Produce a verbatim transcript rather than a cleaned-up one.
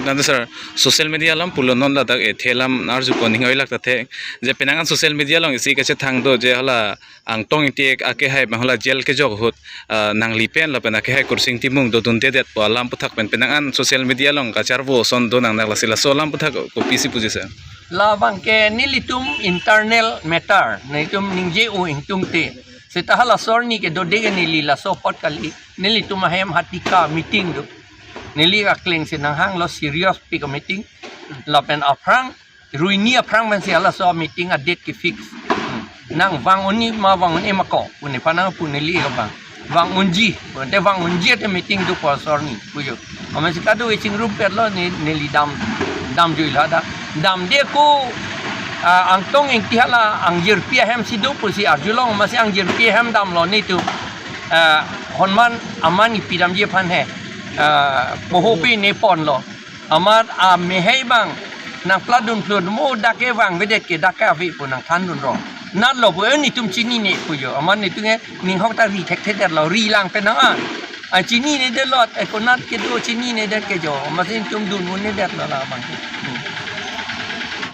Nang sir, social media along pulo non ladak ethe alam arjupon ning oilak ta the, je penang an social media along isi kachethang do je hala Angtong Ingti akehai abang hala jail kejok ahut, ah, nangli pen lapen akehai Kursing Timung dodundedet pu alam aputhak pen penang an social media along kacharvo ason do nang, nang lasi laso alam aputhak kopisi puji sir? Labang ke nelitum internal matter, nelitum ningje-o ingtungte. Seta hala asorni ke dode ke neli laso apot kali, nelitum ahem hatika meeting do. Neli akleng si nanghanglo serious pik meeting. Lapen aphrang, ruini aphrang pensi halaso meeting a-date ke fix. Hmm. Nang vang un-e ma vang un-e ma ko, pu nephan nangpu, neli ke vang. Vang unji, pu te vang unji te meeting do pu asorni, pujo. Amatsi kado-e chingrum petlo ne, neli dam, damjui ladak. Damde ko, ah, Angtong Ingti hala angjirpi ahem si do pusi arjulong, amatsi angjirpi ahem damlo netum. Ah, honman aman ipi damji aphan he. Ah, pohopi ne ponlo. Amat amehai abang nangpladun plun mo, dak ke vangvedet ke dak ke ave pu nangthandun rong. Natlo pu, eh, netum chinine pujo. Amat netum ke ning hok ta ri thekthedetlo, ri lang penang an. Ah, chininedetlo, eh, konat kedo chininedetlo jo. Amatsi netum dun un-edetlo labang ke. Hmm.